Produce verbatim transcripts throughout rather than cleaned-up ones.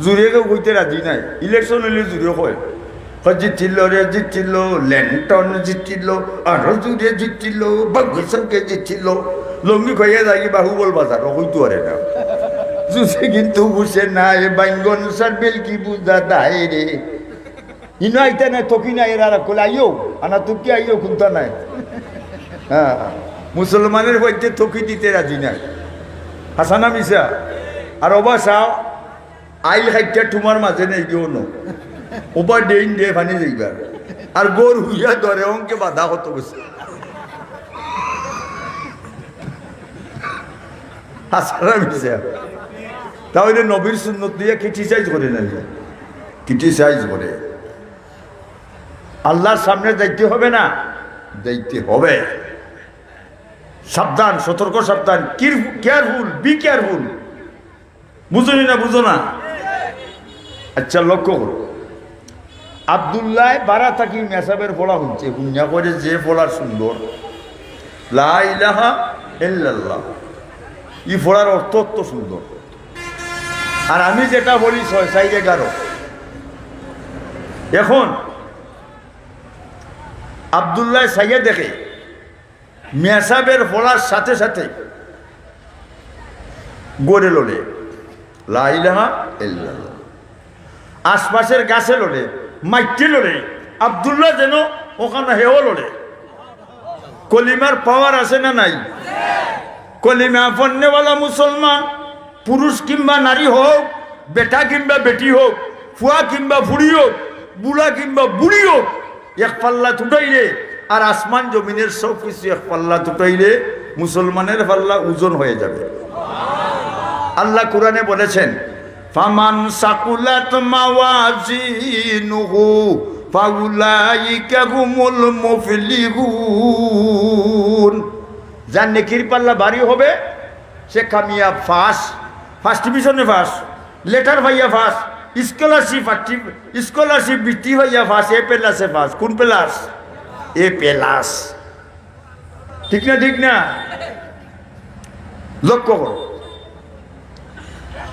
জুরে কেউ কইতে রাজি নাই, ইলেকশন অইলে জুরে কয়। কয়, "জিতিল রে জিতিল, ল্যান্টন জিতিল, আরো জুরে জিতিল, বাবুসনকে জিতিল।" লঙ্গি কইয়া যাই বাহুবল বাজার, ও কইতো পারে না। জুসে কিন্তু বুঝে না, এ বাইঙ্গন সার বেলকি বুঝা দায় রে। ইনো আইতা নাই, তকি নাই, এরা আর কইলে, "আইও, আনা তুকি আইও, কুন্তা নাই।" হ্যাঁ, মুসলমানের বাড়িতে তকি দিতে রাজি নাই। হাসানা মিছা। আর ওবা চাও, আইল খাইটা তোমার মাঝে নেই গেও ন। ওবা ডেইন ডে ফানি যাইবার। আর গর হুইয়া ধরে অঙ্কে বাধা কত গেছে। হাসানা মিছা। তাহলে নবীর সুন্নত দিয়ে ক্রিটিসাইজ করে না, ক্রিটিসাইজ করে। আল্লাহর সামনে যাইতে হবে না? যাইতে হবে। সাবধান, সতর্ক, সাবধান, কেয়ারফুল, বি কেয়ারফুল। বুঝো নি না, বুঝো না? আচ্ছা, লক্ষ্য করো, আব্দুল্লাহ বারা থাকি মেসাবের পড়া হুনছে, হুনিয়া কইরে যে পড়ার সুন্দর, লা ইলাহা ইল্লাল্লাহ, ই পড়ার অর্থ অত সুন্দর। আর আমি যেটা বলি ছয় চাইর এগারো। এখন আব্দুল্লাহ চাইয়া দেখে মেসাবের পড়ার সাথে সাথে গড়ে লড়ে, লা ইলাহা ইল্লাল্লাহ। আশপাশের গাছে লড়ে, মাইকে লড়ে, আব্দুল্লাহ যেন ওখানে হেও লড়ে। কলিমার পাওয়ার আছে না নাই? কলিমা পড়নেওয়ালা মুসলমান, পুরুষ কিংবা নারী হোক, বেটা কিংবা বেটি হোক, ফুয়া কিংবা ফুড়ি হোক, বুড়া কিংবা বুড়ি হোক, এক পাল্লা তুটাইলে আর আসমান জমিনের সব কিছু এক পাল্লা তুটাইলে মুসলমানের পাল্লা ওজন হয়ে যাবে। আল্লাহ কোরআনে বলেছেন, "ফামান সাকুলাত মাওয়াজিনুহু ফাউলাইকা হুমুল মুফলিহুন।" যার নেকির পাল্লা ভারী হবে, সে কামিয়াব, ফাস, ফার্স্ট ডিভিশনে ফাস, লেটার পাইয়া ফাস, স্কলারশিপ, স্কলারশিপ বৃত্তি পাইয়া ফাস, এ প্লাসে ফাস। কোন প্লাস? এ প্লাস। ঠিক না, ঠিক না? লক্ষ্য করো,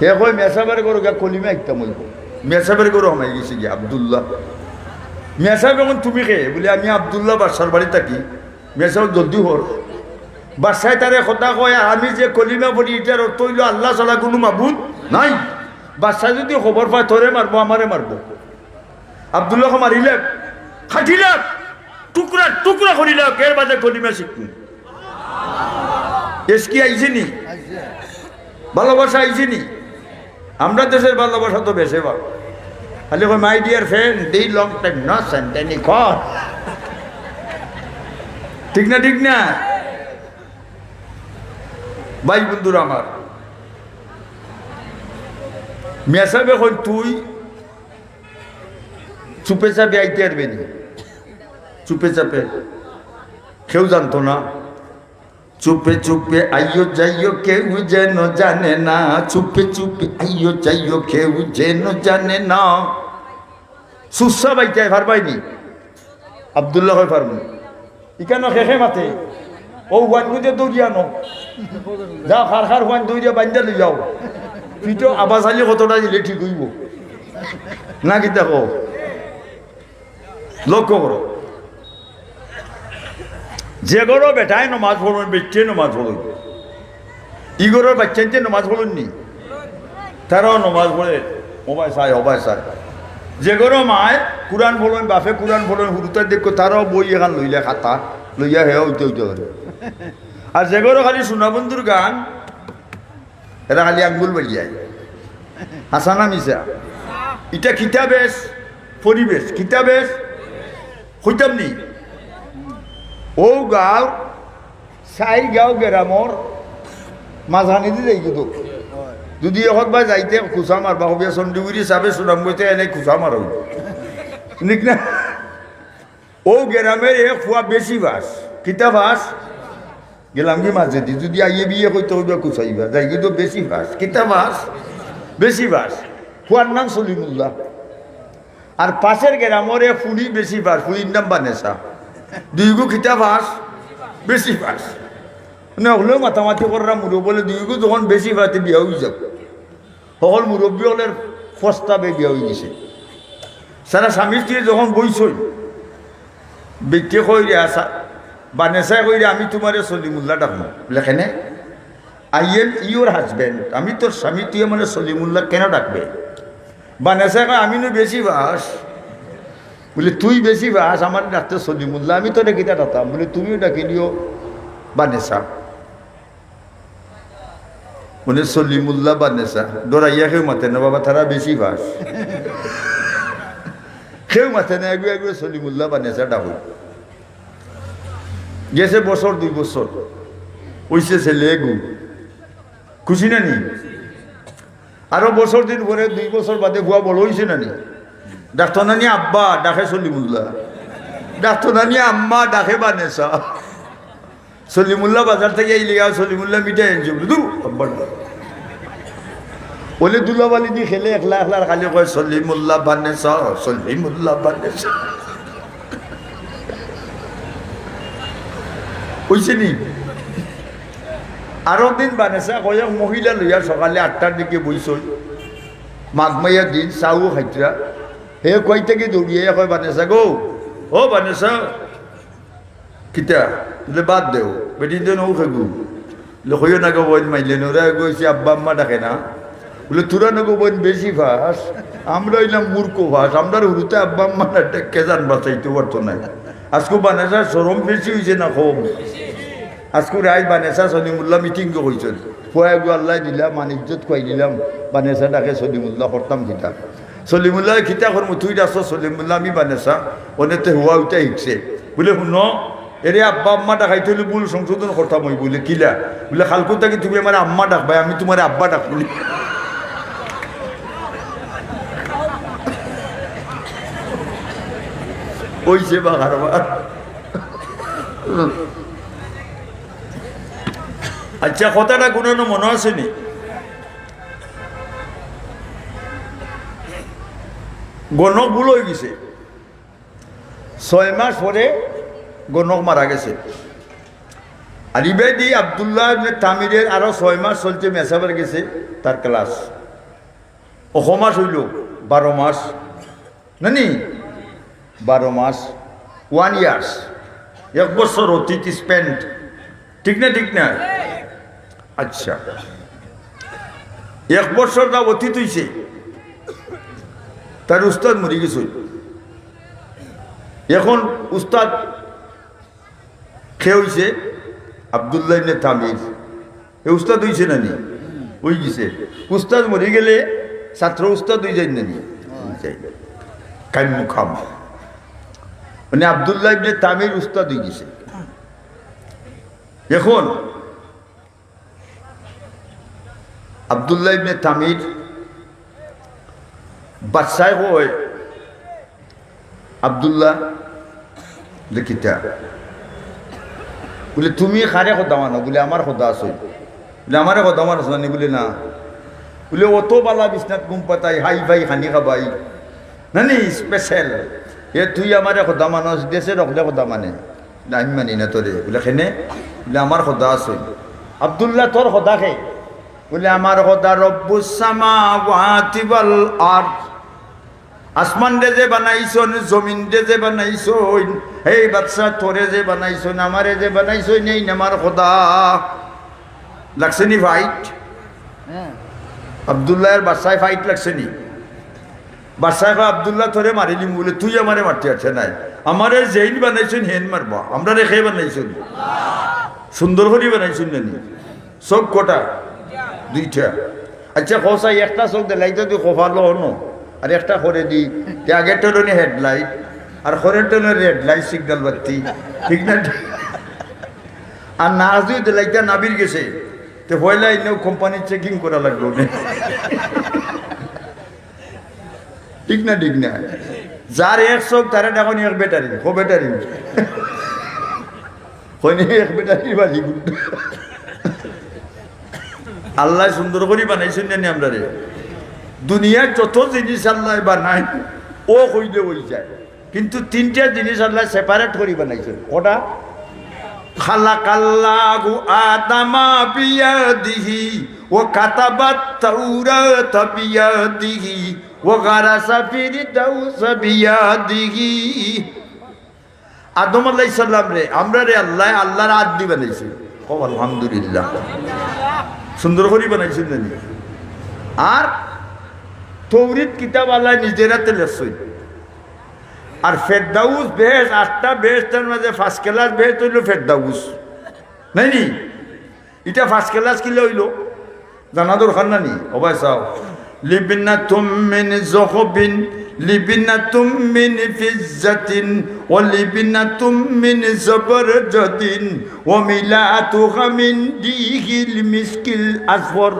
হে কয়, "মেসাবের ঘরো গিয়া কলিমা হিকতাম অইবো।" মেসাবের ঘরো হামাই গেছে গিয়া আব্দুল্লাহ। মেসাব, এখন তুমি কে? বলে, "আমি আব্দুল্লাহ, বাদশার বাড়ি থাকি।" মেসাব, "জলদি কর।" বাদশায় তারে কথা কয়, "আমি যে কলিমা পড়ি, ইটার অর্থ অইলো আল্লাহ ছাড়া কুনু মাবুদ নাই। বাদশায় যুদি খবর পায়, তোরে মারবো, আমারে মারবো।" আব্দুল্লাহ মারিলাক, কাটিলাক, টুকরা টুকরা করিলাক, এর বাদে কলিমা শিখমু। এসকি আইছে নি? ভালোবাসা আইছে নি? আমরা দেশের ভালোবাসা তো বেশে বা। খালি কয়, "My dear friend, the long time no send any call।" ঠিক না, ঠিক না? ভাই বন্ধুরা আমার, মেসাবে কইন, "তুই চুপে চাপে আইতে পারবে নি?" চুপে চাপে, কেউ জানতো না। "চুপে চুপে আইও যাইও, কেউ যেন জানে না, চুপে চুপে আইও যাইও, কেউ যেন জানে না।" সুসা বাইতে পারবাই নি? আব্দুল্লাহ কয়, "পারমু।" ইখানো কে কে মাতে, ও হুয়াইন বুঝে দৌড়িয়া আনো। যাও, কার কার হুয়াইন দৌড়িয়া বাইন্দা লই যাও। পিঠো আবাস আলী কতটা দিলে ঠিক অইবো। না কিতা কও? লক্ষ্য করো। যে ঘরো বেটায় নমাজ পড়ইন, বেটিয়ে নমাজ পড়ইন, ই ঘরর বাইচ্চাইন্তে নমাজ পড়ইন নি? তারাও নমাজ পড়ে, ওবায় চায়, ওবায় চায়। যে ঘরো মায় কুরআন পড়ইন, বাপে কুরআন পড়ইন, হুরুতায় দেখো, তারাও বই এখান লইলে খাতা, লইয়া হেও অইতে অইতে পারে। আর যে ঘরো খালি সোনাবন্ধুর গান, এরা খালি আঙ্গুল বাড়িয়ায়। হাছা না মিছা? ইটা কিতা বেশ পরিবেশ, কিতা বেশ কইতাম নি? ও গাঁও, চাইর গাঁও গেরামর মাঝখানেদি যাইগি তো। যুদি একবার যাইতে খুচা মারবা, কবিয়া চণ্ডীগুড়ি চাবে সুনাম কইতে এনে খুচা মারো। ঠিক না? ও গেরামর এক ফুয়া বেশি ফাস। কিতা ফাস? গেলাম কি মাঝেদি, যুদি আইয়ে বিয়ে কইতে অইবা খুচাইবা, যাইগি তো বেশি ফাস। কিতা ফাস? বেশি ফাস। ফুয়ার নাম সলিমুল্লাহ। আর পাশের গেরামর এক ফুড়ি বেশি ফাস, ফুড়ির নাম বানেসা। দুইগু কিতা ফাস? বেশি ফাস। মানে, অকলেউ মাতামাতি কররা মুরব্বি অকলে, দুইগু যখন বেশি ফাস তে বিয়া অইযাউক। হকল মুরব্বি অকলের প্রস্তাবে বিয়া অইগেছে। সারা স্বামী স্ত্রী যখন বইছইন, বেটিয়ে কইরা, সা-, বানেছায় কইরা, "আমি তুমারে সলিমুল্লাহ ডাকমু।" বুলে, "কেনে?" "I am your husband, আমি তোর স্বামী, তুই আমারে সলিমুল্লাহ কেনে ডাকবে?" বানেছায় কয়, "আমি নু বেশি বাস।" বুলে, "তুই বেশি বাস, আমারে ডাকতে সলিমুল্লাহ, আমি তোরে কিতা ডাকতাম?" বুলে, "তুমিও ডাকিলিও বানেছা।" মানে সলিমুল্লাহ বানেছা, ডরাইয়া কেউ মাতে না, বাবা, তারা বেশি বাস। কেউ মাতে না, এগু এগু সলিমুল্লাহ বানেছা ডাকো। গেছে বছর, দুই বছর, অইছে ছেলে এগু। খুশি না নি? আরো বছর দিন পরে, দুই বছর বাদে ফুয়া বড় অইছে না নি? ডাকতো না নি আব্বা, ডাকে সলিমুল্লাহ। ডাকতো না নি আম্মা, ডাকে বানেছা। সলিমুল্লাহ বাজার থাকি আইলে গিয়া সলিমুল্লাহ মিঠাই আনছে, বুলে, "দূর, আব্বার না।" বুলে ধুলাবালি দি খেলে একলা একলা, আর খালি কয়, "সলিমুল্লাহ বানেছা, সলিমুল্লাহ বানেছা।" অইছে নি? আরো দিন বানেছা কয় এক মহিলা লইয়া সকালে আটটার দিকে বইছইন, মাঘ মাইয়া দিন, চাও খাইতরা। হে কই থাকি দৌড়িয়া কয়, "বানেছা গো, ও বানেছা।" "কিতা?" বুলে, "বাদ দেও, বেটি দেন ও খেগু।" বুলে, "কইও না গো বইন, মাইলে নোরা গো, অইছে আব্বা আম্মা ডাকে না।" বুলে, "তোরা না গো বইন বেশি ফাস, আমরা অইলাম মূর্খ ফাস, আমরার হুরুতে আব্বা আম্মা না ডাকলে জান বাঁচাইতে পারতো না।" আজকু বানেছা শরম বেশি অইছে না কম? আজকু রাইত বানেছা সলিমুল্লাহ মিটিং গো কইছইন, "ফুয়া এগু আল্লায় দিলা, মান ইজ্জত খুয়াই দিলাম, বানেছা ডাকে সলিমুল্লাহ, করতাম কিতা?" সলিমুল্লাহ, "কিতা করমু, তুই ডাকছস সলিমুল্লাহ, আমি বানেছা।" অনে তে হুয়া উঠা হিকছে। বুলে, "হুনো, এরে আব্বা আম্মা ডাকাইতে অইলে ভুল সংশোধন করতাম অইবো।" বুলে, "কিলা?" বুলে, "কালকু থাকি তুমি আমারে আম্মা ডাকবায়, আমি তুমারে আব্বা ডাকমু নি।" অইছে বা কারবার। আচ্ছা, কথাটা কুনানো মনো আছে নি? গণক ভুল অইগেছে। ছয় মাস পরে গণক মারা গেছে। আর ইবাদি আব্দুল্লাহ ইবনে তামিরের আরো ছয় মাস চলছে মেসাবের গেছে তার ক্লাস। অত মাস অইলো, বারো মাস। না নি? বারো মাস, one years, এক বছর অতীত spend। ঠিক না, ঠিক না? আচ্ছা, এক বছর যা অতীত অইছে, তার উস্তাদ মরি গেছে। এখন উস্তাদ কে অইছে? আব্দুল্লাহ ইবনে তামির। এ উস্তাদ অইছে না নি? অইগেছে। উস্তাদ মরি গেলে ছাত্র উস্তাদ অইযায় না নি? অইযায়। কাইম মুকাম। মানে আব্দুল্লাহ ইবনে তামির উস্তাদ অইগেছে। এখন আব্দুল্লাহ ইবনে তামির বাদশায় কয়, "আব্দুল্লাহ।" বুলে, "কিতা?" বুলে, "তুমি কারে খোদা মানো?" বুলে, "আমার খোদা আছে।" বুলে, "আমারে খোদা মানস না নি?" বুলে, "না।" বুলে, "অত বালা বিছনাত ঘুম পাতাই, হাই ফাই খানি খাবাই, না নি, special। এ তুই আমারে খোদা মানস, দেশে রকলে খোদা মানে।" "না, আমি মানি না তোরে।" বুলে, "কেনে?" বুলে, "আমার খোদা আছে।" "আব্দুল্লাহ, তোর খোদা কে?" বুলে, "আমার খোদা রব্বুস সামাওয়াতি ওয়াল আরদ। আসমানরে যে বানাইছইন, জমিনরে যে বানাইছইন, এই বাদশা তোরে যে বানাইছইন, আমারে যে বানাইছইন, এইন আমার খোদা।" লাগছে নি fight? হ্যাঁ। আব্দুল্লাহর বাদশায় fight লাগছে নি? বাদশায় কয়, "আব্দুল্লাহ, তোরে মারিলিমু।" বুলে, "তুই আমারে মারতে পারতে নায়, আমারে যেইন বানাইছইন হেইন মারবা, আমরারে কে বানাইছইন?" সুন্দর করি বানাইছইন না নি? চউখ কটা? দুইটা। আচ্ছা, কও চাই, একটা চউখ দিলাইতা দি কপালো অনো, আর একটা করেদি, তে আগেরটা অইলো নি headlight, আর করেরটা অইলো red light, signal বাত্তি, ঠিক না? আর নাক যুদি দিলাইতা নাভির গেছে, তে পয়লা ইনো কোম্পানির checking করা লাগবো নে। ঠিক না, ঠিক না? যার এক চউখ, তারে ডাকইন এক battery, কও battery। কইন এক battery বালি গুড। আল্লায় সুন্দর করি বানাইছইন না নি আমরারে? দুনিয়ার যত জিনিস আল্লায় বানাইন, অউ কইলে অইযায়, কিন্তু তিনটা জিনিস আল্লায় separate করি বানাইছইন। কটা? খালাকাল্লাহু আদামা বিয়াদিহি وكتب التوراة بيده وغرس الفردوس بيده. আদম আলাইহিস সালামরে, আমরারে আল্লায়, আল্লার আত দি বানাইছইন। কও আলহামদুলিল্লাহ। সুন্দর করি বানাইছইন না নি? আর তৌরিত কিতাব আল্লায় নিজর আতে লেখছইন। আর ফেরদাউস বেহেশত, আটটা বেহেশতর মাঝে first class বেহেশত অইলো ফেরদাউস, নায় নি? ইটা first class কিলা অইলো? জানা দরকার না নি? ও ভাই চাও, لبنة من ذهب لبنة من فضة ولبنة من زبرجد وملأتها من ريح المسك الأصفر.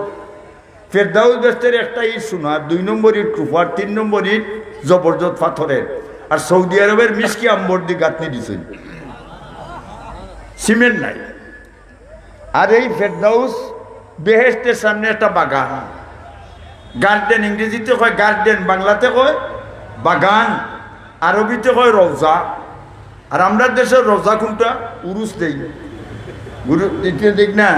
ফেরদাউস বেহেশতর একটা ইট সোনার, দুই নম্বর ইট রূপার, তিন নম্বর ইট জবরজদ পাথরের। আর সৌদি আরবর মিসকি আম্বর দি গাঁথনি দিছইন, সিমেন্ট নাই। আর এই ফেরদাউস বেহেশতর সামনে একটা বাগান, গার্ডেন, ইংরেজিতে কয় গার্ডেন, বাংলাতে কয় বাগান, আরবিতে কয় রওজা। আর আমরার দেশর রওজা কুনটা? উরুস দেই, উরুস, ইটা ঠিক না?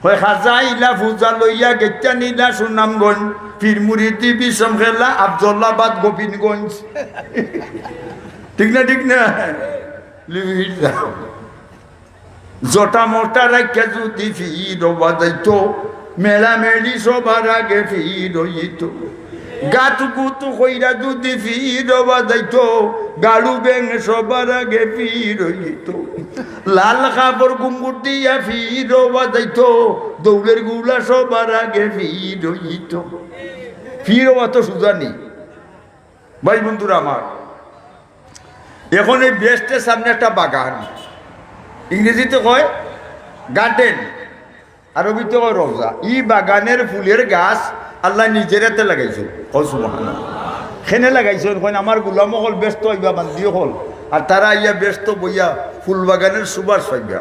কয় খাজা ইলা ফুজা লইয়া গেইতা নিলা সুনামগঞ্জ, পীর মুরিদি বিষম খেলা আফজলাবাদ গোবিন্দগঞ্জ। ঠিক না, ঠিক না? লিবির দাম। জটা মটা রাখিয়া যদি পীর বাজাইতো, মেলা মেলি সবার আগে পীর অইতো। গাত গুত কইরা যদি পীর বাজাইতো, গাড়ু ব্যাং সবার আগে পীর অইতো। লাল কাপড় ঘুঙুর দিয়া পীর বাজাইতো, দৌড়ের গুলা সবার আগে পীর অইতো। পীর অওয়া তো সুজা নি। ভাই বন্ধুরা আমার, এখন এই বেহেশতর সামনে একটা বাগান, ইংরেজিতে কয় গার্ডেন, আরবিতে কয় রওজা। ই বাগানর ফুলর গাছ আল্লায় নিজর আতে লাগাইছইন। কও সুবহানাল্লাহ। কেনে লাগাইছইন? কইন আমার গুলাম অকল বেহেশতো আইবা, বান্দি অকল, আর তারা আইয়া বেহেশতো বইয়া ফুল বাগানর সুবাস পাইবা।